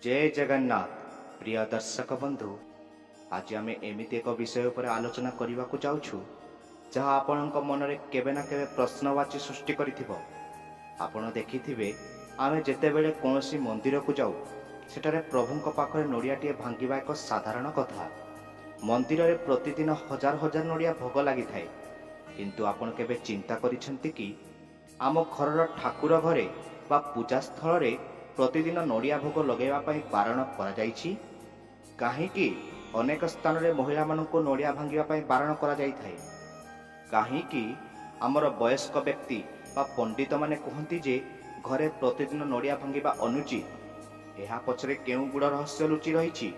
ଜୟ ଜଗନ୍ନାଥ। ପ୍ରିୟ ଦର୍ଶକ ବନ୍ଧୁ, ଆଜି ଆମେ ଏମିତି ଏକ ବିଷୟ ଉପରେ ଆଲୋଚନା କରିବାକୁ ଯାଉଛୁ, ଯାହା ଆପଣଙ୍କ ମନରେ କେବେ ନା କେବେ ପ୍ରଶ୍ନବାଚୀ ସୃଷ୍ଟି କରିଥିବ। ଆପଣ ଦେଖିଥିବେ, ଆମେ ଯେତେବେଳେ କୌଣସି ମନ୍ଦିରକୁ ଯାଉ, ସେଠାରେ ପ୍ରଭୁଙ୍କ ପାଖରେ ନଡ଼ିଆଟିଏ ଭାଙ୍ଗିବା ଏକ ସାଧାରଣ କଥା। ମନ୍ଦିରରେ ପ୍ରତିଦିନ ହଜାର ହଜାର ନଡ଼ିଆ ଭୋଗ ଲାଗିଥାଏ। କିନ୍ତୁ ଆପଣ କେବେ ଚିନ୍ତା କରିଛନ୍ତି କି, ଆମ ଘରର ଠାକୁର ଘରେ ବା ପୂଜାସ୍ଥଳରେ ପ୍ରତିଦିନ ନଡ଼ିଆ ଭୋଗ ଲଗାଇବା ପାଇଁ ବାରଣ କରାଯାଇଛି? କାହିଁକି ଅନେକ ସ୍ଥାନରେ ମହିଳାମାନଙ୍କୁ ନଡ଼ିଆ ଭାଙ୍ଗିବା ପାଇଁ ବାରଣ କରାଯାଇଥାଏ? କାହିଁକି ଆମର ବୟସ୍କ ବ୍ୟକ୍ତି ବା ପଣ୍ଡିତମାନେ କୁହନ୍ତି ଯେ ଘରେ ପ୍ରତିଦିନ ନଡ଼ିଆ ଭାଙ୍ଗିବା ଅନୁଚିତ? ଏହା ପଛରେ କେଉଁ ଗୂଢ଼ ରହସ୍ୟ ଲୁଚି ରହିଛି?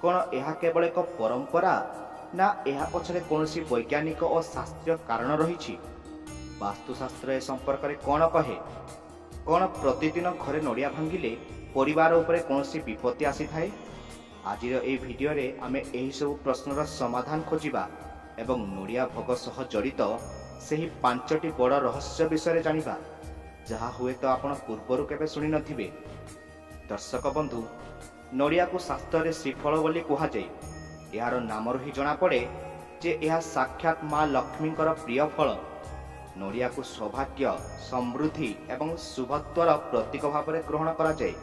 କ'ଣ ଏହା କେବଳ ଏକ ପରମ୍ପରା, ନା ଏହା ପଛରେ କୌଣସି ବୈଜ୍ଞାନିକ ଓ ଶାସ୍ତ୍ରୀୟ କାରଣ ରହିଛି? ବାସ୍ତୁଶାସ୍ତ୍ର ଏ ସମ୍ପର୍କରେ କ'ଣ କହେ? କ'ଣ ପ୍ରତିଦିନ ଘରେ ନଡ଼ିଆ ଭାଙ୍ଗିଲେ ପରିବାର ଉପରେ କୌଣସି ବିପତ୍ତି ଆସିଥାଏ? ଆଜିର ଏହି ଭିଡ଼ିଓରେ ଆମେ ଏହିସବୁ ପ୍ରଶ୍ନର ସମାଧାନ ଖୋଜିବା ଏବଂ ନଡ଼ିଆ ଭୋଗ ସହ ଜଡ଼ିତ ସେହି ପାଞ୍ଚଟି ବଡ଼ ରହସ୍ୟ ବିଷୟରେ ଜାଣିବା, ଯାହା ହୁଏତ ଆପଣ ପୂର୍ବରୁ କେବେ ଶୁଣିନଥିବେ। ଦର୍ଶକ ବନ୍ଧୁ, ନଡ଼ିଆକୁ ଶାସ୍ତ୍ରରେ ଶ୍ରୀଫଳ ବୋଲି କୁହାଯାଏ। ଏହାର ନାମରୁ ହିଁ ଜଣାପଡ଼େ ଯେ ଏହା ସାକ୍ଷାତ ମା ଲକ୍ଷ୍ମୀଙ୍କର ପ୍ରିୟ ଫଳ। ନଡ଼ିଆକୁ ସୌଭାଗ୍ୟ, ସମୃଦ୍ଧି ଏବଂ ଶୁଭତ୍ୱର ପ୍ରତୀକ ଭାବରେ ଗ୍ରହଣ କରାଯାଏ।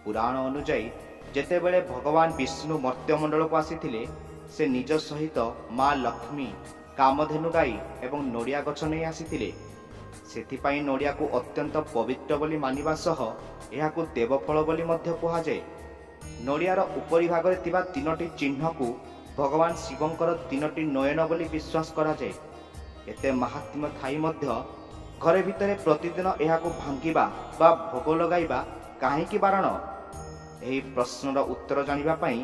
ପୁରାଣ ଅନୁଯାୟୀ, ଯେତେବେଳେ ଭଗବାନ ବିଷ୍ଣୁ ମର୍ତ୍ତ୍ୟମଣ୍ଡଳକୁ ଆସିଥିଲେ, ସେ ନିଜ ସହିତ ମା ଲକ୍ଷ୍ମୀ, କାମଧେନୁ ଗାଈ ଏବଂ ନଡ଼ିଆ ଗଛ ନେଇ ଆସିଥିଲେ। ସେଥିପାଇଁ ନଡ଼ିଆକୁ ଅତ୍ୟନ୍ତ ପବିତ୍ର ବୋଲି ମାନିବା ସହ ଏହାକୁ ଦେବଫଳ ବୋଲି ମଧ୍ୟ କୁହାଯାଏ। ନଡ଼ିଆର ଉପରି ଭାଗରେ ଥିବା ତିନୋଟି ଚିହ୍ନକୁ ଭଗବାନ ଶିବଙ୍କର ତିନୋଟି ନୟନ ବୋଲି ବିଶ୍ୱାସ କରାଯାଏ। ଏତେ ମାହାତ୍ମ୍ୟ ଥାଇ ମଧ୍ୟ ଘରେ ଭିତରେ ପ୍ରତିଦିନ ଏହାକୁ ଭାଙ୍ଗିବା ବା ଭୋଗ ଲଗାଇବା କାହିଁକି ବାରଣ? ଏହି ପ୍ରଶ୍ନର ଉତ୍ତର ଜାଣିବା ପାଇଁ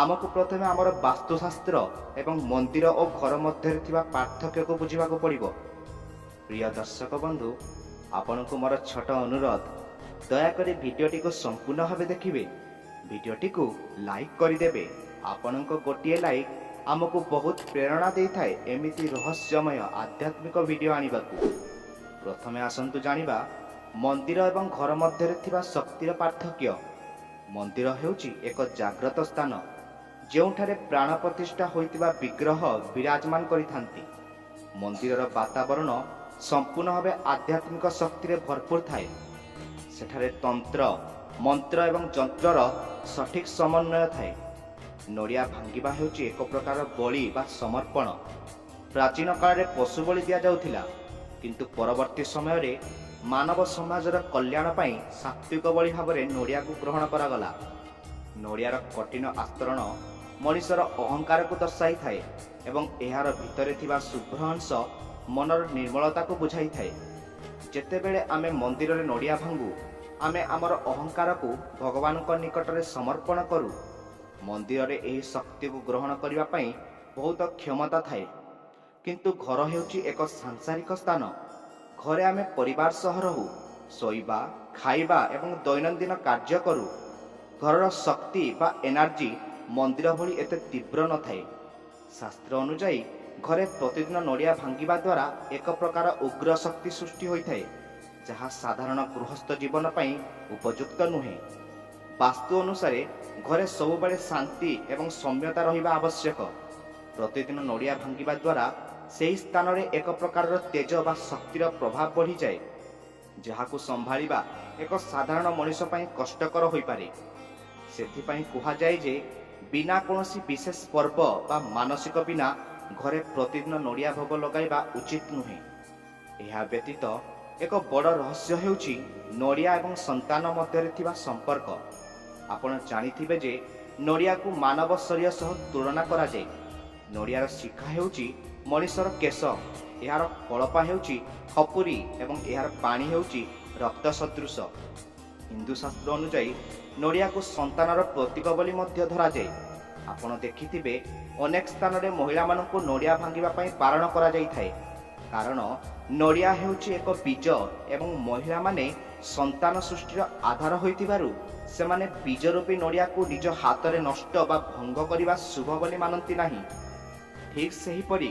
ଆମକୁ ପ୍ରଥମେ ଆମର ବାସ୍ତୁଶାସ୍ତ୍ର ଏବଂ ମନ୍ଦିର ଓ ଘର ମଧ୍ୟରେ ଥିବା ପାର୍ଥକ୍ୟକୁ ବୁଝିବାକୁ ପଡ଼ିବ। ପ୍ରିୟ ଦର୍ଶକ ବନ୍ଧୁ, ଆପଣଙ୍କୁ ମୋର ଛୋଟ ଅନୁରୋଧ, ଦୟାକରି ଭିଡ଼ିଓଟିକୁ ସମ୍ପୂର୍ଣ୍ଣ ଭାବେ ଦେଖିବେ, ଭିଡ଼ିଓଟିକୁ ଲାଇକ୍ କରିଦେବେ। ଆପଣଙ୍କ ଗୋଟିଏ ଲାଇକ୍ ଆମକୁ ବହୁତ ପ୍ରେରଣା ଦେଇଥାଏ ଏମିତି ରହସ୍ୟମୟ ଆଧ୍ୟାତ୍ମିକ ଭିଡ଼ିଓ ଆଣିବାକୁ। ପ୍ରଥମେ ଆସନ୍ତୁ ଜାଣିବା ମନ୍ଦିର ଏବଂ ଘର ମଧ୍ୟରେ ଥିବା ଶକ୍ତିର ପାର୍ଥକ୍ୟ। ମନ୍ଦିର ହେଉଛି ଏକ ଜାଗ୍ରତ ସ୍ଥାନ, ଯେଉଁଠାରେ ପ୍ରାଣ ପ୍ରତିଷ୍ଠା ହୋଇଥିବା ବିଗ୍ରହ ବିରାଜମାନ କରିଥାନ୍ତି। ମନ୍ଦିରର ବାତାବରଣ ସମ୍ପୂର୍ଣ୍ଣ ଭାବେ ଆଧ୍ୟାତ୍ମିକ ଶକ୍ତିରେ ଭରପୁର ଥାଏ। ସେଠାରେ ତନ୍ତ୍ର, ମନ୍ତ୍ର ଏବଂ ଯନ୍ତ୍ରର ସଠିକ୍ ସମନ୍ୱୟ ଥାଏ। ନଡ଼ିଆ ଭାଙ୍ଗିବା ହେଉଛି ଏକ ପ୍ରକାର ବଳି ବା ସମର୍ପଣ। ପ୍ରାଚୀନ କାଳରେ ପଶୁ ବଳି ଦିଆଯାଉଥିଲା, କିନ୍ତୁ ପରବର୍ତ୍ତୀ ସମୟରେ ମାନବ ସମାଜର କଲ୍ୟାଣ ପାଇଁ ସାତ୍ତ୍ୱିକ ବଳି ଭାବରେ ନଡ଼ିଆକୁ ଗ୍ରହଣ କରାଗଲା। ନଡ଼ିଆର କଠିନ ଆସ୍ତରଣ ମଣିଷର ଅହଙ୍କାରକୁ ଦର୍ଶାଇଥାଏ ଏବଂ ଏହାର ଭିତରେ ଥିବା ଶୁଭ୍ର ଅଂଶ ମନର ନିର୍ମଳତାକୁ ବୁଝାଇଥାଏ। ଯେତେବେଳେ ଆମେ ମନ୍ଦିରରେ ନଡ଼ିଆ ଭାଙ୍ଗୁ, ଆମେ ଆମର ଅହଙ୍କାରକୁ ଭଗବାନଙ୍କ ନିକଟରେ ସମର୍ପଣ କରୁ। ମନ୍ଦିରରେ ଏହି ଶକ୍ତିକୁ ଗ୍ରହଣ କରିବା ପାଇଁ ବହୁତ କ୍ଷମତା ଥାଏ। କିନ୍ତୁ ଘର ହେଉଛି ଏକ ସାଂସାରିକ ସ୍ଥାନ। ଘରେ ଆମେ ପରିବାର ସହ ରହୁ, ଶୋଇବା, ଖାଇବା ଏବଂ ଦୈନନ୍ଦିନ କାର୍ଯ୍ୟ କରୁ। ଘରର ଶକ୍ତି ବା ଏନର୍ଜି ମନ୍ଦିର ଭଳି ଏତେ ତୀବ୍ର ନଥାଏ। ଶାସ୍ତ୍ର ଅନୁଯାୟୀ, ଘରେ ପ୍ରତିଦିନ ନଡ଼ିଆ ଭାଙ୍ଗିବା ଦ୍ୱାରା ଏକ ପ୍ରକାର ଉଗ୍ର ଶକ୍ତି ସୃଷ୍ଟି ହୋଇଥାଏ, ଯାହା ସାଧାରଣ ଗୃହସ୍ଥ ଜୀବନ ପାଇଁ ଉପଯୁକ୍ତ ନୁହେଁ। ବାସ୍ତୁ ଅନୁସାରେ ଘରେ ସବୁବେଳେ ଶାନ୍ତି ଏବଂ ସୌମ୍ୟତା ରହିବା ଆବଶ୍ୟକ। ପ୍ରତିଦିନ ନଡ଼ିଆ ଭାଙ୍ଗିବା ଦ୍ୱାରା ସେହି ସ୍ଥାନରେ ଏକ ପ୍ରକାରର ତେଜ ବା ଶକ୍ତିର ପ୍ରଭାବ ବଢ଼ିଯାଏ, ଯାହାକୁ ସମ୍ଭାଳିବା ଏକ ସାଧାରଣ ମଣିଷ ପାଇଁ କଷ୍ଟକର ହୋଇପାରେ। ସେଥିପାଇଁ କୁହାଯାଏ ଯେ ବିନା କୌଣସି ବିଶେଷ ପର୍ବ ବା ମାନସିକ ବିନା ଘରେ ପ୍ରତିଦିନ ନଡ଼ିଆ ଭୋଗ ଲଗାଇବା ଉଚିତ ନୁହେଁ। ଏହା ବ୍ୟତୀତ ଏକ ବଡ଼ ରହସ୍ୟ ହେଉଛି ନଡ଼ିଆ ଏବଂ ସନ୍ତାନ ମଧ୍ୟରେ ଥିବା ସମ୍ପର୍କ। ଆପଣ ଜାଣିଥିବେ ଯେ ନଡ଼ିଆକୁ ମାନବ ଶରୀର ସହ ତୁଳନା କରାଯାଏ। ନଡ଼ିଆର ଶିଖା ହେଉଛି ମଣିଷର କେଶ, ଏହାର କଳପା ହେଉଛି ଖପୁରୀ ଏବଂ ଏହାର ପାଣି ହେଉଛି ରକ୍ତ ସଦୃଶ। ହିନ୍ଦୁ ଶାସ୍ତ୍ର ଅନୁଯାୟୀ ନଡ଼ିଆକୁ ସନ୍ତାନର ପ୍ରତୀକ ବୋଲି ମଧ୍ୟ ଧରାଯାଏ। ଆପଣ ଦେଖିଥିବେ, ଅନେକ ସ୍ଥାନରେ ମହିଳାମାନଙ୍କୁ ନଡ଼ିଆ ଭାଙ୍ଗିବା ପାଇଁ ବାରଣ କରାଯାଇଥାଏ, କାରଣ ନଡ଼ିଆ ହେଉଛି ଏକ ବୀଜ ଏବଂ ମହିଳାମାନେ ସନ୍ତାନ ସୃଷ୍ଟିର ଆଧାର ହୋଇଥିବାରୁ ସେମାନେ ବୀଜ ରୂପୀ ନଡ଼ିଆକୁ ନିଜ ହାତରେ ନଷ୍ଟ ବା ଭଙ୍ଗ କରିବା ଶୁଭ ବୋଲି ମାନନ୍ତି ନାହିଁ। ଠିକ୍ ସେହିପରି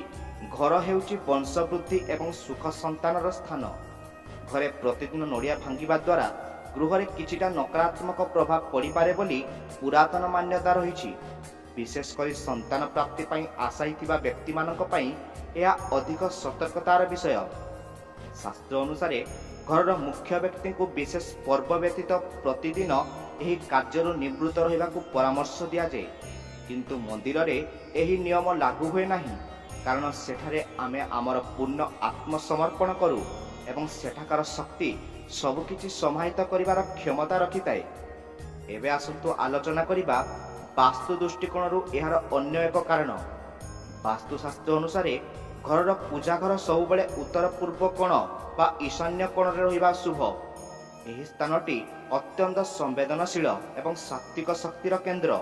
ଘର ହେଉଛି ବଂଶବୃଦ୍ଧି ଏବଂ ସୁଖ ସନ୍ତାନର ସ୍ଥାନ। ଘରେ ପ୍ରତିଦିନ ନଡ଼ିଆ ଭାଙ୍ଗିବା ଦ୍ୱାରା ଗୃହରେ କିଛିଟା ନକାରାତ୍ମକ ପ୍ରଭାବ ପଡ଼ିପାରେ ବୋଲି ପୁରାତନ ମାନ୍ୟତା ରହିଛି। ବିଶେଷ କରି ସନ୍ତାନ ପ୍ରାପ୍ତି ପାଇଁ ଆଶାୟୀ ଥିବା ବ୍ୟକ୍ତିମାନଙ୍କ ପାଇଁ ଏହା ଅଧିକ ସତର୍କତାର ବିଷୟ। ଶାସ୍ତ୍ର ଅନୁସାରେ ଘରର ମୁଖ୍ୟ ବ୍ୟକ୍ତିଙ୍କୁ ବିଶେଷ ପର୍ବ ବ୍ୟତୀତ ପ୍ରତିଦିନ ଏହି କାର୍ଯ୍ୟରୁ ନିବୃତ୍ତ ରହିବାକୁ ପରାମର୍ଶ ଦିଆଯାଏ। କିନ୍ତୁ ମନ୍ଦିରରେ ଏହି ନିୟମ ଲାଗୁ ହୁଏ ନାହିଁ, କାରଣ ସେଠାରେ ଆମେ ଆମର ପୂର୍ଣ୍ଣ ଆତ୍ମସମର୍ପଣ କରୁ ଏବଂ ସେଠାକାର ଶକ୍ତି ସବୁକିଛି ସମାହିତ କରିବାର କ୍ଷମତା ରଖିଥାଏ। ଏବେ ଆସନ୍ତୁ ଆଲୋଚନା କରିବା ବାସ୍ତୁ ଦୃଷ୍ଟିକୋଣରୁ ଏହାର ଅନ୍ୟ ଏକ କାରଣ। ବାସ୍ତୁଶାସ୍ତ୍ର ଅନୁସାରେ ଘରର ପୂଜା ଘର ସବୁବେଳେ ଉତ୍ତର ପୂର୍ବ କୋଣ ବା ଈଶାନ୍ୟ କୋଣରେ ରହିବା ଶୁଭ। ଏହି ସ୍ଥାନଟି ଅତ୍ୟନ୍ତ ସମ୍ବେଦନଶୀଳ ଏବଂ ସାତ୍ତ୍ୱିକ ଶକ୍ତିର କେନ୍ଦ୍ର।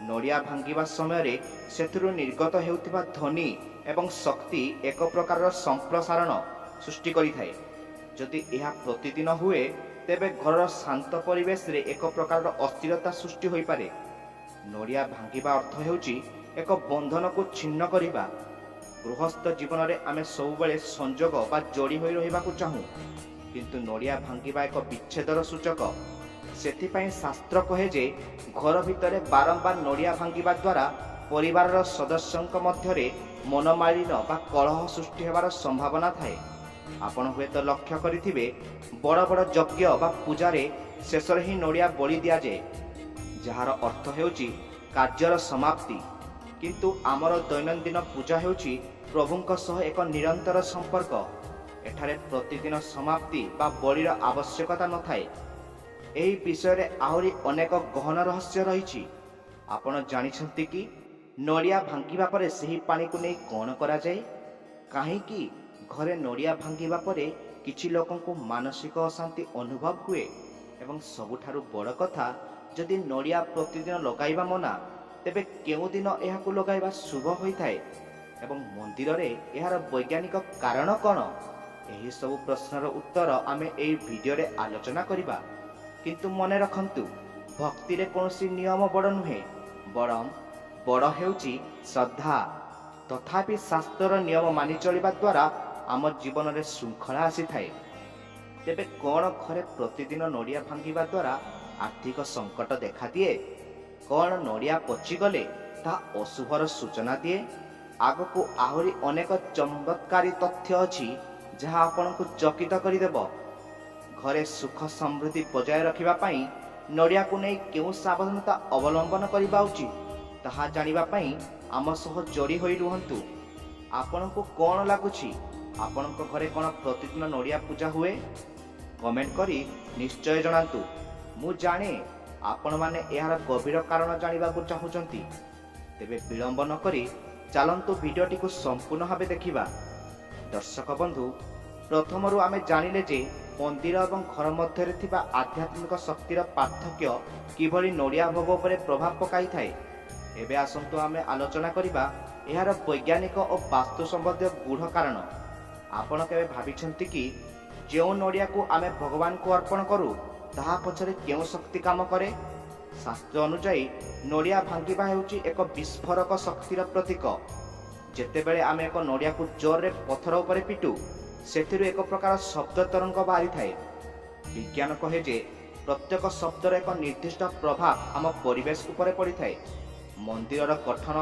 ନଡ଼ିଆ ଭାଙ୍ଗିବା ସମୟରେ ସେଥିରୁ ନିର୍ଗତ ହେଉଥିବା ଧ୍ୱନି ଏବଂ ଶକ୍ତି ଏକ ପ୍ରକାରର ସମ୍ପ୍ରସାରଣ ସୃଷ୍ଟି କରିଥାଏ। ଯଦି ଏହା ପ୍ରତିଦିନ ହୁଏ, ତେବେ ଘରର ଶାନ୍ତ ପରିବେଶରେ ଏକ ପ୍ରକାରର ଅସ୍ଥିରତା ସୃଷ୍ଟି ହୋଇପାରେ। ନଡ଼ିଆ ଭାଙ୍ଗିବା ଅର୍ଥ ହେଉଛି ଏକ ବନ୍ଧନକୁ ଛିନ୍ନ କରିବା। ଗୃହସ୍ଥ ଜୀବନରେ ଆମେ ସବୁବେଳେ ସଂଯୋଗ ବା ଯୋଡ଼ି ହୋଇ ରହିବାକୁ ଚାହୁଁ, କିନ୍ତୁ ନଡ଼ିଆ ଭାଙ୍ଗିବା ଏକ ବିଚ୍ଛେଦର ସୂଚକ। ସେଥିପାଇଁ ଶାସ୍ତ୍ର କହେ ଯେ ଘର ଭିତରେ ବାରମ୍ବାର ନଡ଼ିଆ ଭାଙ୍ଗିବା ଦ୍ୱାରା ପରିବାରର ସଦସ୍ୟଙ୍କ ମଧ୍ୟରେ ମନମାଳିନ୍ୟ ବା କଳହ ସୃଷ୍ଟି ହେବାର ସମ୍ଭାବନା ଥାଏ। ଆପଣ ହୁଏତ ଲକ୍ଷ୍ୟ କରିଥିବେ, ବଡ଼ ବଡ଼ ଯଜ୍ଞ ବା ପୂଜାରେ ଶେଷରେ ହିଁ ନଡ଼ିଆ ବଳି ଦିଆଯାଏ, ଯାହାର ଅର୍ଥ ହେଉଛି କାର୍ଯ୍ୟର ସମାପ୍ତି। କିନ୍ତୁ ଆମର ଦୈନନ୍ଦିନ ପୂଜା ହେଉଛି ପ୍ରଭୁଙ୍କ ସହ ଏକ ନିରନ୍ତର ସମ୍ପର୍କ। ଏଠାରେ ପ୍ରତିଦିନ ସମାପ୍ତି ବା ବଳିର ଆବଶ୍ୟକତା ନଥାଏ। ଏହି ବିଷୟରେ ଆହୁରି ଅନେକ ଗହନ ରହସ୍ୟ ରହିଛି। ଆପଣ ଜାଣିଛନ୍ତି କି ନଡ଼ିଆ ଭାଙ୍ଗିବା ପରେ ସେହି ପାଣିକୁ ନେଇ କ'ଣ କରାଯାଏ? କାହିଁକି ଘରେ ନଡ଼ିଆ ଭାଙ୍ଗିବା ପରେ କିଛି ଲୋକଙ୍କୁ ମାନସିକ ଅଶାନ୍ତି ଅନୁଭବ ହୁଏ? ଏବଂ ସବୁଠାରୁ ବଡ଼ କଥା, ଯଦି ନଡ଼ିଆ ପ୍ରତିଦିନ ଲଗାଇବା ମନା, ତେବେ କେଉଁ ଦିନ ଏହାକୁ ଲଗାଇବା ଶୁଭ ହୋଇଥାଏ? ଏବଂ ମନ୍ଦିରରେ ଏହାର ବୈଜ୍ଞାନିକ କାରଣ କ'ଣ? ଏହିସବୁ ପ୍ରଶ୍ନର ଉତ୍ତର ଆମେ ଏହି ଭିଡ଼ିଓରେ ଆଲୋଚନା କରିବା। କିନ୍ତୁ ମନେ ରଖନ୍ତୁ, ଭକ୍ତିରେ କୌଣସି ନିୟମ ବଡ଼ ନୁହେଁ, ବରଂ ବଡ଼ ହେଉଛି ଶ୍ରଦ୍ଧା। ତଥାପି ଶାସ୍ତ୍ରର ନିୟମ ମାନି ଚଳିବା ଦ୍ୱାରା ଆମ ଜୀବନରେ ଶୃଙ୍ଖଳା ଆସିଥାଏ। ତେବେ କ'ଣ ଘରେ ପ୍ରତିଦିନ ନଡ଼ିଆ ଭାଙ୍ଗିବା ଦ୍ୱାରା ଆର୍ଥିକ ସଙ୍କଟ ଦେଖାଦିଏ? କ'ଣ ନଡ଼ିଆ ପଚିଗଲେ ତାହା ଅଶୁଭର ସୂଚନା ଦିଏ? ଆଗକୁ ଆହୁରି ଅନେକ ଚମତ୍କାରୀ ତଥ୍ୟ ଅଛି, ଯାହା ଆପଣଙ୍କୁ ଚକିତ କରିଦେବ। ଘରେ ସୁଖ ସମୃଦ୍ଧି ବଜାୟ ରଖିବା ପାଇଁ ନଡ଼ିଆକୁ ନେଇ କେଉଁ ସାବଧାନତା ଅବଲମ୍ବନ କରିବା ଉଚିତ, ତାହା ଜାଣିବା ପାଇଁ ଆମ ସହ ଯୋଡ଼ି ହୋଇ ରୁହନ୍ତୁ। ଆପଣଙ୍କୁ କ'ଣ ଲାଗୁଛି? ଆପଣଙ୍କ ଘରେ କ'ଣ ପ୍ରତିଦିନ ନଡ଼ିଆ ପୂଜା ହୁଏ? କମେଣ୍ଟ କରି ନିଶ୍ଚୟ ଜଣାନ୍ତୁ। ମୁଁ ଜାଣେ ଆପଣମାନେ ଏହାର ଗଭୀର କାରଣ ଜାଣିବାକୁ ଚାହୁଁଛନ୍ତି। ତେବେ ବିଳମ୍ବ ନକରି ଚାଲନ୍ତୁ ଭିଡ଼ିଓଟିକୁ ସମ୍ପୂର୍ଣ୍ଣ ଭାବେ ଦେଖିବା। ଦର୍ଶକ ବନ୍ଧୁ, ପ୍ରଥମରୁ ଆମେ ଜାଣିଲେ ଯେ ମନ୍ଦିର ଏବଂ ଘର ମଧ୍ୟରେ ଥିବା ଆଧ୍ୟାତ୍ମିକ ଶକ୍ତିର ପାର୍ଥକ୍ୟ କିଭଳି ନଡ଼ିଆ ଭୋଗ ଉପରେ ପ୍ରଭାବ ପକାଇଥାଏ। ଏବେ ଆସନ୍ତୁ ଆମେ ଆଲୋଚନା କରିବା ଏହାର ବୈଜ୍ଞାନିକ ଓ ବାସ୍ତୁ ସମ୍ବନ୍ଧୀୟ ଗୂଢ଼ କାରଣ। ଆପଣ କେବେ ଭାବିଛନ୍ତି କି ଯେଉଁ ନଡ଼ିଆକୁ ଆମେ ଭଗବାନଙ୍କୁ ଅର୍ପଣ କରୁ, ତାହା ପଛରେ କେଉଁ ଶକ୍ତି କାମ କରେ? ଶାସ୍ତ୍ର ଅନୁଯାୟୀ ନଡ଼ିଆ ଭାଙ୍ଗିବା ହେଉଛି ଏକ ବିସ୍ଫୋରକ ଶକ୍ତିର ପ୍ରତୀକ। ଯେତେବେଳେ ଆମେ ଏକ ନଡ଼ିଆକୁ ଜୋରରେ ପଥର ଉପରେ ପିଟୁ, ସେଥିରୁ ଏକ ପ୍ରକାର ଶବ୍ଦ ତରଙ୍ଗ ବାହାରିଥାଏ। ବିଜ୍ଞାନ କହେ ଯେ ପ୍ରତ୍ୟେକ ଶବ୍ଦର ଏକ ନିର୍ଦ୍ଦିଷ୍ଟ ପ୍ରଭାବ ଆମ ପରିବେଶ ଉପରେ ପଡ଼ିଥାଏ। ମନ୍ଦିରର ଗଠନ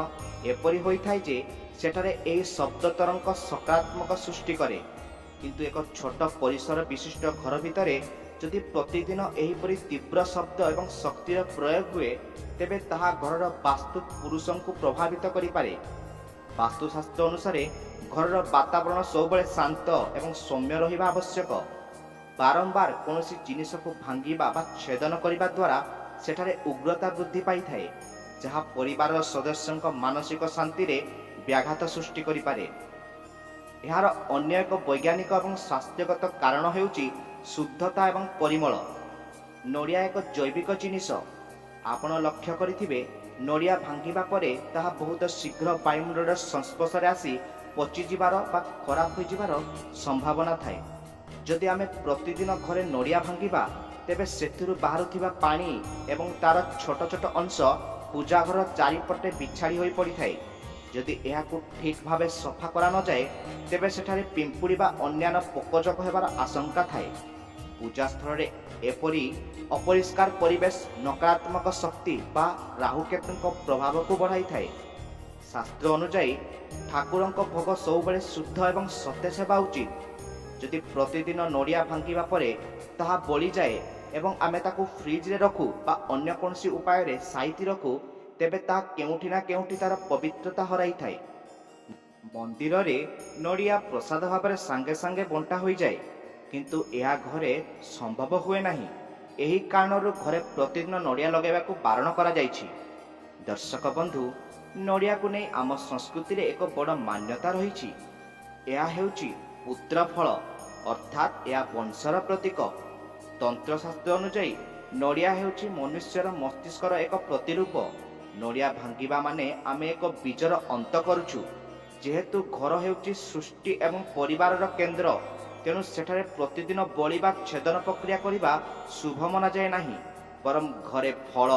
ଏପରି ହୋଇଥାଏ ଯେ ସେଠାରେ ଏହି ଶବ୍ଦ ତରଙ୍ଗ ସକାରାତ୍ମକ ସୃଷ୍ଟି କରେ। କିନ୍ତୁ ଏକ ଛୋଟ ପରିସର ବିଶିଷ୍ଟ ଘର ଭିତରେ ଯଦି ପ୍ରତିଦିନ ଏହିପରି ତୀବ୍ର ଶବ୍ଦ ଏବଂ ଶକ୍ତିର ପ୍ରୟୋଗ ହୁଏ, ତେବେ ତାହା ଘରର ବାସ୍ତୁ ପୁରୁଷଙ୍କୁ ପ୍ରଭାବିତ କରିପାରେ। ବାସ୍ତୁଶାସ୍ତ୍ର ଅନୁସାରେ ଘରର ବାତାବରଣ ସବୁବେଳେ ଶାନ୍ତ ଏବଂ ସୌମ୍ୟ ରହିବା ଆବଶ୍ୟକ। ବାରମ୍ବାର କୌଣସି ଜିନିଷକୁ ଭାଙ୍ଗିବା ବା ଛେଦନ କରିବା ଦ୍ୱାରା ସେଠାରେ ଉଗ୍ରତା ବୃଦ୍ଧି ପାଇଥାଏ, ଯାହା ପରିବାରର ସଦସ୍ୟଙ୍କ ମାନସିକ ଶାନ୍ତିରେ ବ୍ୟାଘାତ ସୃଷ୍ଟି କରିପାରେ। ଏହାର ଅନ୍ୟ ଏକ ବୈଜ୍ଞାନିକ ଏବଂ ସ୍ୱାସ୍ଥ୍ୟଗତ କାରଣ ହେଉଛି ଶୁଦ୍ଧତା ଏବଂ ପରିମଳ। ନଡ଼ିଆ ଏକ ଜୈବିକ ଜିନିଷ। ଆପଣ ଲକ୍ଷ୍ୟ କରିଥିବେ, ନଡ଼ିଆ ଭାଙ୍ଗିବା ପରେ ତାହା ବହୁତ ଶୀଘ୍ର ବାୟୁମଣ୍ଡଳର ସଂସ୍ପର୍ଶରେ ଆସି ପଚିଯିବାର ବା ଖରାପ ହୋଇଯିବାର ସମ୍ଭାବନା ଥାଏ। ଯଦି ଆମେ ପ୍ରତିଦିନ ଘରେ ନଡ଼ିଆ ଭାଙ୍ଗିବା, ତେବେ ସେଥିରୁ ବାହାରୁଥିବା ପାଣି ଏବଂ ତାର ଛୋଟ ଛୋଟ ଅଂଶ ପୂଜା ଘର ଚାରିପଟେ ବିଛାଡ଼ି ହୋଇ ପଡ଼ିଥାଏ। ଯଦି ଏହାକୁ ଠିକ୍ ଭାବେ ସଫା କରାନଯାଏ, ତେବେ ସେଠାରେ ପିମ୍ପୁଡ଼ି ବା ଅନ୍ୟାନ୍ୟ ପୋକଜୋକ ହେବାର ଆଶଙ୍କା ଥାଏ। ପୂଜାସ୍ଥଳରେ ଏପରି ଅପରିଷ୍କାର ପରିବେଶ ନକାରାତ୍ମକ ଶକ୍ତି ବା ରାହୁକେତୁଙ୍କ ପ୍ରଭାବକୁ ବଢ଼ାଇଥାଏ। ଶାସ୍ତ୍ର ଅନୁଯାୟୀ ଠାକୁରଙ୍କ ଭୋଗ ସବୁବେଳେ ଶୁଦ୍ଧ ଏବଂ ସତେଜ ହେବା ଉଚିତ। ଯଦି ପ୍ରତିଦିନ ନଡ଼ିଆ ଭାଙ୍ଗିବା ପରେ ତାହା ବଳିଯାଏ ଏବଂ ଆମେ ତାକୁ ଫ୍ରିଜରେ ରଖୁ ବା ଅନ୍ୟ କୌଣସି ଉପାୟରେ ସାଇତି ରଖୁ, ତେବେ ତାହା କେଉଁଠି ନା କେଉଁଠି ତାର ପବିତ୍ରତା ହରାଇଥାଏ। ମନ୍ଦିରରେ ନଡ଼ିଆ ପ୍ରସାଦ ଭାବରେ ସାଙ୍ଗେ ସାଙ୍ଗେ ବଣ୍ଟା ହୋଇଯାଏ, କିନ୍ତୁ ଏହା ଘରେ ସମ୍ଭବ ହୁଏ ନାହିଁ। ଏହି କାରଣରୁ ଘରେ ପ୍ରତିଦିନ ନଡ଼ିଆ ଲଗାଇବାକୁ ବାରଣ କରାଯାଇଛି। ଦର୍ଶକ ବନ୍ଧୁ, ନଡ଼ିଆକୁ ନେଇ ଆମ ସଂସ୍କୃତିରେ ଏକ ବଡ଼ ମାନ୍ୟତା ରହିଛି। ଏହା ହେଉଛି ପୁତ୍ର ଫଳ, ଅର୍ଥାତ୍ ଏହା ବଂଶର ପ୍ରତୀକ। ତନ୍ତ୍ରଶାସ୍ତ୍ର ଅନୁଯାୟୀ ନଡ଼ିଆ ହେଉଛି ମନୁଷ୍ୟର ମସ୍ତିଷ୍କର ଏକ ପ୍ରତିରୂପ। ନଡ଼ିଆ ଭାଙ୍ଗିବା ମାନେ ଆମେ ଏକ ବୀଜର ଅନ୍ତ କରୁଛୁ। ଯେହେତୁ ଘର ହେଉଛି ସୃଷ୍ଟି ଏବଂ ପରିବାରର କେନ୍ଦ୍ର, ତେଣୁ ସେଠାରେ ପ୍ରତିଦିନ ବଳି ବା ଛେଦନ ପ୍ରକ୍ରିୟା କରିବା ଶୁଭ ମନାଯାଏ ନାହିଁ। ବରଂ ଘରେ ଫଳ,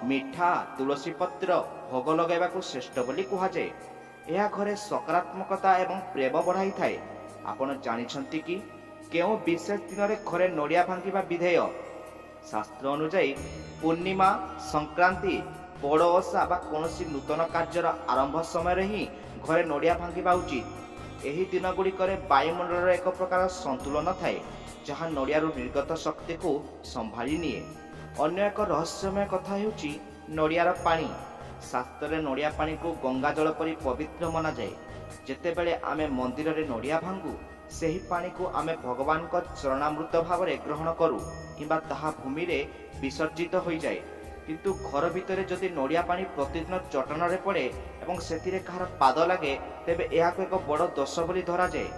ମିଠା, ତୁଳସୀ ପତ୍ର ଭୋଗ ଲଗାଇବାକୁ ଶ୍ରେଷ୍ଠ ବୋଲି କୁହାଯାଏ। ଏହା ଘରେ ସକାରାତ୍ମକତା ଏବଂ ପ୍ରେମ ବଢ଼ାଇଥାଏ। ଆପଣ ଜାଣିଛନ୍ତି କି କେଉଁ ବିଶେଷ ଦିନରେ ଘରେ ନଡ଼ିଆ ଭାଙ୍ଗିବା ବିଧେୟ? ଶାସ୍ତ୍ର ଅନୁଯାୟୀ ପୂର୍ଣ୍ଣିମା, ସଂକ୍ରାନ୍ତି, ବଡ଼ ଓଷା ବା କୌଣସି ନୂତନ କାର୍ଯ୍ୟର ଆରମ୍ଭ ସମୟରେ ହିଁ ଘରେ ନଡ଼ିଆ ଭାଙ୍ଗିବା ଉଚିତ। ଏହି ଦିନଗୁଡ଼ିକରେ ବାୟୁମଣ୍ଡଳର ଏକ ପ୍ରକାର ସନ୍ତୁଳନ ଥାଏ, ଯାହା ନଡ଼ିଆରୁ ନିର୍ଗତ ଶକ୍ତିକୁ ସମ୍ଭାଳି ନିଏ। ଅନ୍ୟ ଏକ ରହସ୍ୟମୟ କଥା ହେଉଛି ନଡ଼ିଆର ପାଣି। ଶାସ୍ତ୍ରରେ ନଡ଼ିଆ ପାଣିକୁ ଗଙ୍ଗା ଜଳ ପରି ପବିତ୍ର ମନାଯାଏ। ଯେତେବେଳେ ଆମେ ମନ୍ଦିରରେ ନଡ଼ିଆ ଭାଙ୍ଗୁ, ସେହି ପାଣିକୁ ଆମେ ଭଗବାନଙ୍କ ଚରଣାମୃତ ଭାବରେ ଗ୍ରହଣ କରୁ କିମ୍ବା ତାହା ଭୂମିରେ ବିସର୍ଜିତ ହୋଇଯାଏ। କିନ୍ତୁ ଘର ଭିତରେ ଯଦି ନଡ଼ିଆ ପାଣି ପ୍ରତିଦିନ ଚଟାଣରେ ପଡ଼େ ଏବଂ ସେଥିରେ କାହାର ପାଦ ଲାଗେ, ତେବେ ଏହାକୁ ଏକ ବଡ଼ ଦୋଷ ବୋଲି ଧରାଯାଏ।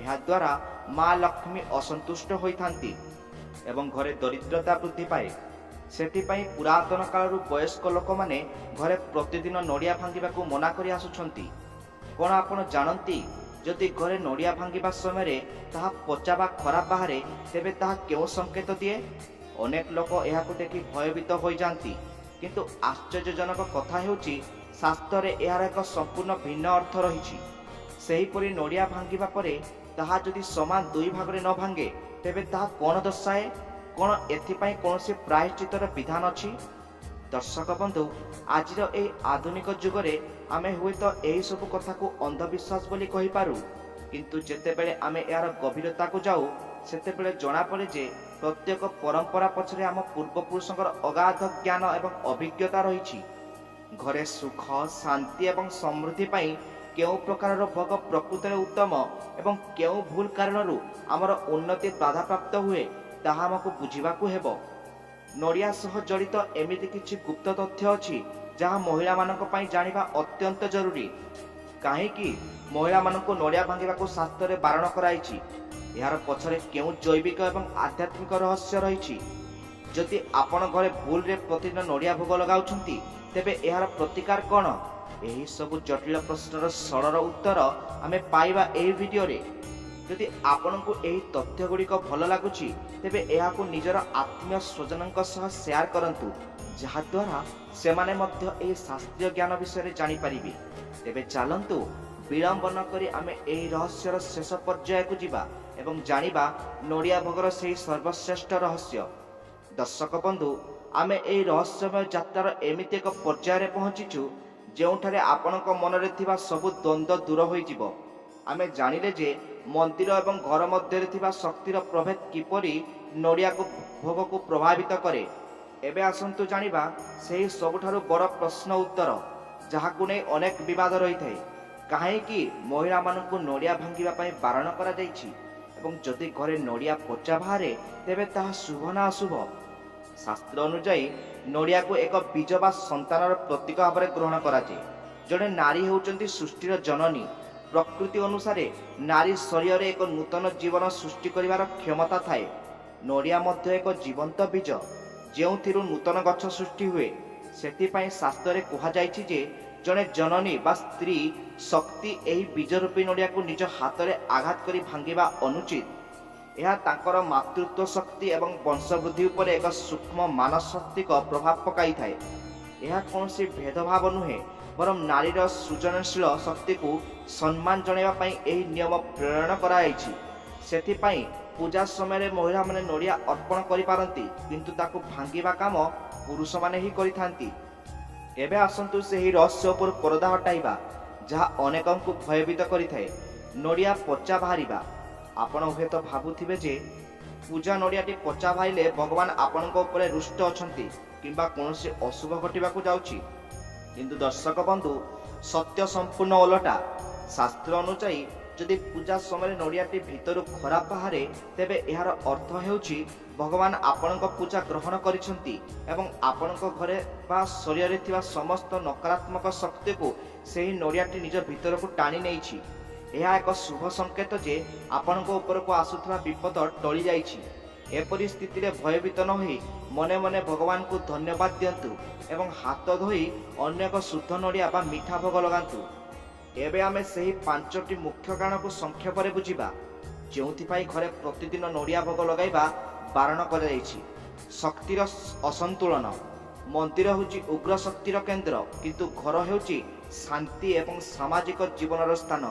ଏହାଦ୍ୱାରା ମା ଲକ୍ଷ୍ମୀ ଅସନ୍ତୁଷ୍ଟ ହୋଇଥାନ୍ତି ଏବଂ ଘରେ ଦରିଦ୍ରତା ବୃଦ୍ଧି ପାଏ। ସେଥିପାଇଁ ପୁରାତନ କାଳରୁ ବୟସ୍କ ଲୋକମାନେ ଘରେ ପ୍ରତିଦିନ ନଡ଼ିଆ ଭାଙ୍ଗିବାକୁ ମନା କରି ଆସୁଛନ୍ତି। କ'ଣ ଆପଣ ଜାଣନ୍ତି, ଯଦି ଘରେ ନଡ଼ିଆ ଭାଙ୍ଗିବା ସମୟରେ ତାହା ପଚା ବା ଖରାପ ବାହାରେ, ତେବେ ତାହା କେଉଁ ସଂକେତ ଦିଏ? ଅନେକ ଲୋକ ଏହାକୁ ଦେଖି ଭୟଭୀତ ହୋଇଯାଆନ୍ତି, କିନ୍ତୁ ଆଶ୍ଚର୍ଯ୍ୟଜନକ କଥା ହେଉଛି ଶାସ୍ତ୍ରରେ ଏହାର ଏକ ସମ୍ପୂର୍ଣ୍ଣ ଭିନ୍ନ ଅର୍ଥ ରହିଛି। ସେହିପରି ନଡ଼ିଆ ଭାଙ୍ଗିବା ପରେ ତାହା ଯଦି ସମାନ ଦୁଇ ଭାଗରେ ନ ଭାଙ୍ଗେ, ତେବେ ତାହା କ'ଣ ଦର୍ଶାଏ? କ'ଣ ଏଥିପାଇଁ କୌଣସି ପ୍ରାୟଶ୍ଚିତ୍ତର ବିଧାନ ଅଛି? ଦର୍ଶକ ବନ୍ଧୁ, ଆଜିର ଏହି ଆଧୁନିକ ଯୁଗରେ ଆମେ ହୁଏତ ଏହିସବୁ କଥାକୁ ଅନ୍ଧବିଶ୍ୱାସ ବୋଲି କହିପାରୁ, କିନ୍ତୁ ଯେତେବେଳେ ଆମେ ଏହାର ଗଭୀରତାକୁ ଯାଉ, ସେତେବେଳେ ଜଣାପଡ଼େ ଯେ ପ୍ରତ୍ୟେକ ପରମ୍ପରା ପଛରେ ଆମ ପୂର୍ବପୁରୁଷଙ୍କର ଅଗାଧ ଜ୍ଞାନ ଏବଂ ଅଭିଜ୍ଞତା ରହିଛି। ଘରେ ସୁଖ, ଶାନ୍ତି ଏବଂ ସମୃଦ୍ଧି ପାଇଁ କେଉଁ ପ୍ରକାରର ଭୋଗ ପ୍ରକୃତରେ ଉତ୍ତମ ଏବଂ କେଉଁ ଭୁଲ କାରଣରୁ ଆମର ଉନ୍ନତି ବାଧାପ୍ରାପ୍ତ ହୁଏ, ତାହା ଆମକୁ ବୁଝିବାକୁ ହେବ। ନଡ଼ିଆ ସହ ଜଡ଼ିତ ଏମିତି କିଛି ଗୁପ୍ତ ତଥ୍ୟ ଅଛି, ଯାହା ମହିଳାମାନଙ୍କ ପାଇଁ ଜାଣିବା ଅତ୍ୟନ୍ତ ଜରୁରୀ। କାହିଁକି ମହିଳାମାନଙ୍କୁ ନଡ଼ିଆ ଭାଙ୍ଗିବାକୁ ଶାସ୍ତ୍ରରେ ବାରଣ କରାଯାଇଛି? ଏହାର ପଛରେ କେଉଁ ଜୈବିକ ଏବଂ ଆଧ୍ୟାତ୍ମିକ ରହସ୍ୟ ରହିଛି? ଯଦି ଆପଣ ଘରେ ଭୁଲରେ ପ୍ରତିଦିନ ନଡ଼ିଆ ଭୋଗ ଲଗାଉଛନ୍ତି, ତେବେ ଏହାର ପ୍ରତିକାର କ'ଣ? ଏହି ସବୁ ଜଟିଳ ପ୍ରଶ୍ନର ସରଳ ଉତ୍ତର ଆମେ ପାଇବା ଏହି ଭିଡିଓରେ। ଯଦି ଆପଣଙ୍କୁ ଏହି ତଥ୍ୟ ଗୁଡ଼ିକ ଭଲ ଲାଗୁଛି, ତେବେ ଏହାକୁ ନିଜର ଆତ୍ମୀୟ ସ୍ୱଜନଙ୍କ ସହ ସେୟାର କରନ୍ତୁ, ଯାହାଦ୍ୱାରା ସେମାନେ ମଧ୍ୟ ଏହି ଶାସ୍ତ୍ରୀୟ ଜ୍ଞାନ ବିଷୟରେ ଜାଣିପାରିବେ। ତେବେ ଚାଲନ୍ତୁ, ବିଳମ୍ବ ନ କରି ଆମେ ଏହି ରହସ୍ୟର ଶେଷ ପର୍ଯ୍ୟାୟକୁ ଯିବା ଏବଂ ଜାଣିବା ନଡ଼ିଆ ଭୋଗର ସେହି ସର୍ବଶ୍ରେଷ୍ଠ ରହସ୍ୟ। ଦର୍ଶକ ବନ୍ଧୁ, ଆମେ ଏହି ରହସ୍ୟମୟ ଯାତ୍ରାର ଏମିତି ଏକ ପର୍ଯ୍ୟାୟରେ ପହଞ୍ଚିଛୁ, ଯେଉଁଠାରେ ଆପଣଙ୍କ ମନରେ ଥିବା ସବୁ ଦ୍ୱନ୍ଦ୍ୱ ଦୂର ହୋଇଯିବ। ଆମେ ଜାଣିଲେ ଯେ ମନ୍ଦିର ଏବଂ ଘର ମଧ୍ୟରେ ଥିବା ଶକ୍ତିର ପ୍ରଭେଦ କିପରି ନଡ଼ିଆକୁ ଭୋଗକୁ ପ୍ରଭାବିତ କରେ। ଏବେ ଆସନ୍ତୁ ଜାଣିବା ସେହି ସବୁଠାରୁ ବଡ଼ ପ୍ରଶ୍ନ ଉତ୍ତର, ଯାହାକୁ ନେଇ ଅନେକ ବିବାଦ ରହିଥାଏ। କାହିଁକି ମହିଳାମାନଙ୍କୁ ନଡ଼ିଆ ଭାଙ୍ଗିବା ପାଇଁ ବାରଣ କରାଯାଇଛି ଏବଂ ଯଦି ଘରେ ନଡ଼ିଆ ପଚା ବାହାରେ, ତେବେ ତାହା ଶୁଭ ନା ଅଶୁଭ? ଶାସ୍ତ୍ର ଅନୁଯାୟୀ ନଡ଼ିଆକୁ ଏକ ବୀଜ ବା ସନ୍ତାନର ପ୍ରତୀକ ଭାବରେ ଗ୍ରହଣ କରାଯାଏ। ଜଣେ ନାରୀ ହେଉଛନ୍ତି ସୃଷ୍ଟିର ଜନନୀ। ପ୍ରକୃତି ଅନୁସାରେ ନାରୀ ଶରୀରରେ ଏକ ନୂତନ ଜୀବନ ସୃଷ୍ଟି କରିବାର କ୍ଷମତା ଥାଏ। ନଡ଼ିଆ ମଧ୍ୟ ଏକ ଜୀବନ୍ତ ବୀଜ, ଯେଉଁଥିରୁ ନୂତନ ଗଛ ସୃଷ୍ଟି ହୁଏ। ସେଥିପାଇଁ ଶାସ୍ତ୍ରରେ କୁହାଯାଇଛି ଯେ ଜଣେ ଜନନୀ ବା ସ୍ତ୍ରୀ ଶକ୍ତି ଏହି ବୀଜ ରୂପୀ ନଡ଼ିଆକୁ ନିଜ ହାତରେ ଆଘାତ କରି ଭାଙ୍ଗିବା ଅନୁଚିତ। ଏହା ତାଙ୍କର ମାତୃତ୍ୱ ଶକ୍ତି ଏବଂ ବଂଶବୃଦ୍ଧି ଉପରେ ଏକ ସୂକ୍ଷ୍ମ ମାନସ୍ତାତ୍ତ୍ୱିକ ପ୍ରଭାବ ପକାଇଥାଏ। ଏହା କୌଣସି ଭେଦଭାବ ନୁହେଁ, ବରଂ ନାରୀର ସୃଜନଶୀଳ ଶକ୍ତିକୁ ସମ୍ମାନ ଜଣାଇବା ପାଇଁ ଏହି ନିୟମ ପ୍ରେରଣ କରାଯାଇଛି। ସେଥିପାଇଁ ପୂଜା ସମୟରେ ମହିଳାମାନେ ନଡ଼ିଆ ଅର୍ପଣ କରିପାରନ୍ତି, କିନ୍ତୁ ତାକୁ ଭାଙ୍ଗିବା କାମ ପୁରୁଷମାନେ ହିଁ କରିଥାନ୍ତି। ଏବେ ଆସନ୍ତୁ ସେହି ରହସ୍ୟ ଉପରୁ ପରଦା ହଟାଇବା, ଯାହା ଅନେକଙ୍କୁ ଭୟଭୀତ କରିଥାଏ। ନଡ଼ିଆ ପଚା ବାହାରିବା। ଆପଣ ହୁଏତ ଭାବୁଥିବେ ଯେ ପୂଜା ନଡ଼ିଆଟି ପଚା ବାହାରିଲେ ଭଗବାନ ଆପଣଙ୍କ ଉପରେ ରୁଷ୍ଟ ଅଛନ୍ତି କିମ୍ବା କୌଣସି ଅଶୁଭ ଘଟିବାକୁ ଯାଉଛି। କିନ୍ତୁ ଦର୍ଶକ ବନ୍ଧୁ, ସତ୍ୟ ସମ୍ପୂର୍ଣ୍ଣ ଓଲଟା। ଶାସ୍ତ୍ର ଅନୁଯାୟୀ ଯଦି ପୂଜା ସମୟରେ ନଡ଼ିଆଟି ଭିତରୁ ଖରାପ ବାହାରେ, ତେବେ ଏହାର ଅର୍ଥ ହେଉଛି ଭଗବାନ ଆପଣଙ୍କ ପୂଜା ଗ୍ରହଣ କରିଛନ୍ତି ଏବଂ ଆପଣଙ୍କ ଘରେ ବା ଶରୀରରେ ଥିବା ସମସ୍ତ ନକାରାତ୍ମକ ଶକ୍ତିକୁ ସେହି ନଡ଼ିଆଟି ନିଜ ଭିତରକୁ ଟାଣି ନେଇଛି। ଏହା ଏକ ଶୁଭ ସଂକେତ ଯେ ଆପଣଙ୍କ ଉପରକୁ ଆସୁଥିବା ବିପଦ ଟଳି ଯାଇଛି। ଏପରି ସ୍ଥିତିରେ ଭୟଭୀତ ନ ହୋଇ ମନେ ମନେ ଭଗବାନଙ୍କୁ ଧନ୍ୟବାଦ ଦିଅନ୍ତୁ ଏବଂ ହାତ ଧୋଇ ଅନ୍ୟ ଏକ ଶୁଦ୍ଧ ନଡ଼ିଆ ବା ମିଠା ଭୋଗ ଲଗାନ୍ତୁ। ଏବେ ଆମେ ସେହି 5ଟି ମୁଖ୍ୟ କାରଣକୁ ସଂକ୍ଷେପରେ ବୁଝିବା, ଯେଉଁଥିପାଇଁ ଘରେ ପ୍ରତିଦିନ ନଡ଼ିଆ ଭୋଗ ଲଗାଇବା ବାରଣ କରାଯାଇଛି। ଶକ୍ତିର ଅସନ୍ତୁଳନ। ମନ୍ଦିର ହେଉଛି ଉଗ୍ର ଶକ୍ତିର କେନ୍ଦ୍ର, କିନ୍ତୁ ଘର ହେଉଛି ଶାନ୍ତି ଏବଂ ସାମାଜିକ ଜୀବନର ସ୍ଥାନ।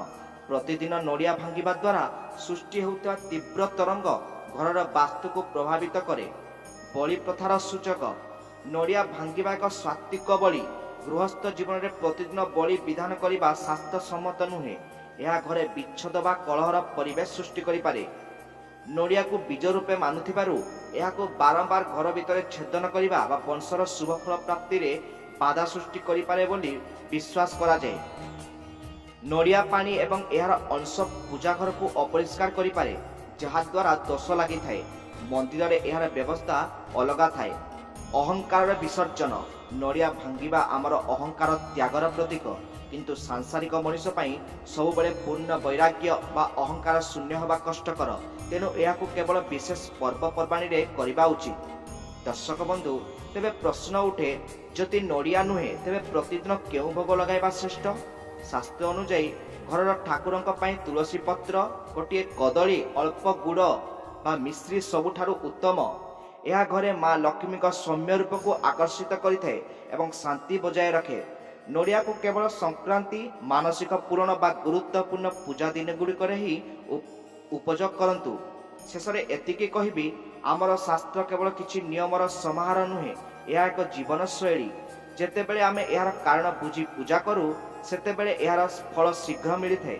ପ୍ରତିଦିନ ନଡ଼ିଆ ଭାଙ୍ଗିବା ଦ୍ୱାରା ସୃଷ୍ଟି ହେଉଥିବା ତୀବ୍ର ତରଙ୍ଗ ଘରର ବାସ୍ତୁକୁ ପ୍ରଭାବିତ କରେ। ବଳି ପ୍ରଥାର ସୂଚକ। ନଡ଼ିଆ ଭାଙ୍ଗିବା ଏକ ସାତ୍ତ୍ୱିକ ବଳି। ଗୃହସ୍ଥ ଜୀବନରେ ପ୍ରତିଦିନ ବଳି ବିଧାନ କରିବା ଶାସ୍ତ୍ରସମ୍ମତ ନୁହେଁ। ଏହା ଘରେ ବିଚ୍ଛେଦ ବା କଳହର ପରିବେଶ ସୃଷ୍ଟି କରିପାରେ। ନଡ଼ିଆକୁ ବୀଜ ରୂପେ ମାନୁଥିବାରୁ ଏହାକୁ ବାରମ୍ବାର ଘର ଭିତରେ ଛେଦନ କରିବା ବା ବଂଶର ଶୁଭଫଳ ପ୍ରାପ୍ତିରେ ବାଧା ସୃଷ୍ଟି କରିପାରେ ବୋଲି ବିଶ୍ୱାସ କରାଯାଏ। ନଡ଼ିଆ ପାଣି ଏବଂ ଏହାର ଅଂଶ ପୂଜା ଘରକୁ ଅପରିଷ୍କାର କରିପାରେ, ଯାହାଦ୍ୱାରା ଦୋଷ ଲାଗିଥାଏ। ମନ୍ଦିରରେ ଏହାର ବ୍ୟବସ୍ଥା ଅଲଗା ଥାଏ। ଅହଙ୍କାରର ବିସର୍ଜନ। ନଡ଼ିଆ ଭାଙ୍ଗିବା ଆମର ଅହଙ୍କାର ତ୍ୟାଗର ପ୍ରତୀକ, କିନ୍ତୁ ସାଂସାରିକ ମଣିଷ ପାଇଁ ସବୁବେଳେ ପୂର୍ଣ୍ଣ ବୈରାଗ୍ୟ ବା ଅହଙ୍କାର ଶୂନ୍ୟ ହେବା କଷ୍ଟକର। ତେଣୁ ଏହାକୁ କେବଳ ବିଶେଷ ପର୍ବପର୍ବାଣୀରେ କରିବା ଉଚିତ। ଦର୍ଶକ ବନ୍ଧୁ, ତେବେ ପ୍ରଶ୍ନ ଉଠେ, ଯଦି ନଡ଼ିଆ ନୁହେଁ ତେବେ ପ୍ରତିଦିନ କେଉଁ ଭୋଗ ଲଗାଇବା ଶ୍ରେଷ୍ଠ? ଶାସ୍ତ୍ର ଅନୁଯାୟୀ ଘରର ଠାକୁରଙ୍କ ପାଇଁ ତୁଳସୀ ପତ୍ର, ଗୋଟିଏ କଦଳୀ, ଅଳ୍ପ ଗୁଡ଼ ବା ମିଶ୍ରି ସବୁଠାରୁ ଉତ୍ତମ। ଏହା ଘରେ ମା ଲକ୍ଷ୍ମୀଙ୍କ ସୌମ୍ୟ ରୂପକୁ ଆକର୍ଷିତ କରିଥାଏ ଏବଂ ଶାନ୍ତି ବଜାୟ ରଖେ। ନଡ଼ିଆକୁ କେବଳ ସଂକ୍ରାନ୍ତି, ମାନସିକ ପୂରଣ ବା ଗୁରୁତ୍ୱପୂର୍ଣ୍ଣ ପୂଜା ଦିନଗୁଡ଼ିକରେ ହିଁ ଉପଯୋଗ କରନ୍ତୁ। ଶେଷରେ ଏତିକି କହିବି, ଆମର ଶାସ୍ତ୍ର କେବଳ କିଛି ନିୟମର ସମାହାର ନୁହେଁ, ଏହା ଏକ ଜୀବନଶୈଳୀ। ଯେତେବେଳେ ଆମେ ଏହାର କାରଣ ବୁଝି ପୂଜା କରୁ, ସେତେବେଳେ ଏହାର ଫଳ ଶୀଘ୍ର ମିଳିଥାଏ।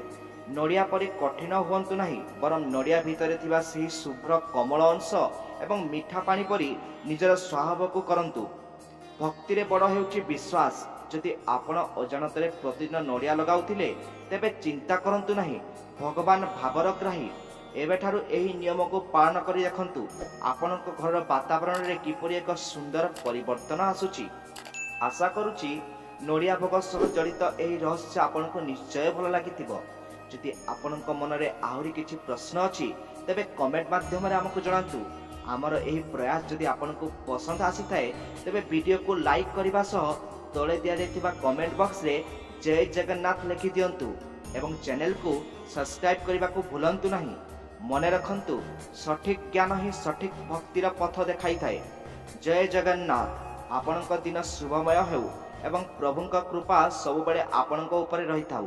ନଡ଼ିଆ ପରି କଠିନ ହୁଅନ୍ତୁ ନାହିଁ, ବରଂ ନଡ଼ିଆ ଭିତରେ ଥିବା ସେହି ଶୁଭ୍ର କୋମଳ ଅଂଶ ଏବଂ ମିଠା ପାଣି ପରି ନିଜର ସ୍ୱଭାବକୁ କରନ୍ତୁ। ଭକ୍ତିରେ ବଡ଼ ହେଉଛି ବିଶ୍ୱାସ। ଯଦି ଆପଣ ଅଜାଣତରେ ପ୍ରତିଦିନ ନଡ଼ିଆ ଲଗାଉଥିଲେ, ତେବେ ଚିନ୍ତା କରନ୍ତୁ ନାହିଁ। ଭଗବାନ ଭାବର ଗ୍ରାହୀ। ଏବେଠାରୁ ଏହି ନିୟମକୁ ପାଳନ କରି ଦେଖନ୍ତୁ ଆପଣଙ୍କ ଘରର ବାତାବରଣରେ କିପରି ଏକ ସୁନ୍ଦର ପରିବର୍ତ୍ତନ ଆସୁଛି। ଆଶା କରୁଛି ନଡ଼ିଆ ଭୋଗ ସହ ଜଡ଼ିତ ଏହି ରହସ୍ୟ ଆପଣଙ୍କୁ ନିଶ୍ଚୟ ଭଲ ଲାଗିଥିବ। ଯଦି ଆପଣଙ୍କ ମନରେ ଆହୁରି କିଛି ପ୍ରଶ୍ନ ଅଛି, ତେବେ କମେଣ୍ଟ ମାଧ୍ୟମରେ ଆମକୁ ଜଣାନ୍ତୁ। ଆମର ଏହି ପ୍ରୟାସ ଯଦି ଆପଣଙ୍କୁ ପସନ୍ଦ ଆସିଥାଏ, ତେବେ ଭିଡ଼ିଓକୁ ଲାଇକ୍ କରିବା ସହ ତଳେ ଦିଆଯାଇଥିବା କମେଣ୍ଟ ବକ୍ସରେ ଜୟ ଜଗନ୍ନାଥ ଲେଖି ଦିଅନ୍ତୁ ଏବଂ ଚ୍ୟାନେଲକୁ ସବସ୍କ୍ରାଇବ୍ କରିବାକୁ ଭୁଲନ୍ତୁ ନାହିଁ। ମନେ ରଖନ୍ତୁ, ସଠିକ୍ ଜ୍ଞାନ ହିଁ ସଠିକ୍ ଭକ୍ତିର ପଥ ଦେଖାଇଥାଏ। ଜୟ ଜଗନ୍ନାଥ। ଆପଣଙ୍କ ଦିନ ଶୁଭମୟ ହେଉ ଏବଂ ପ୍ରଭୁଙ୍କ କୃପା ସବୁବେଳେ ଆପଣଙ୍କ ଉପରେ ରହିଥାଉ।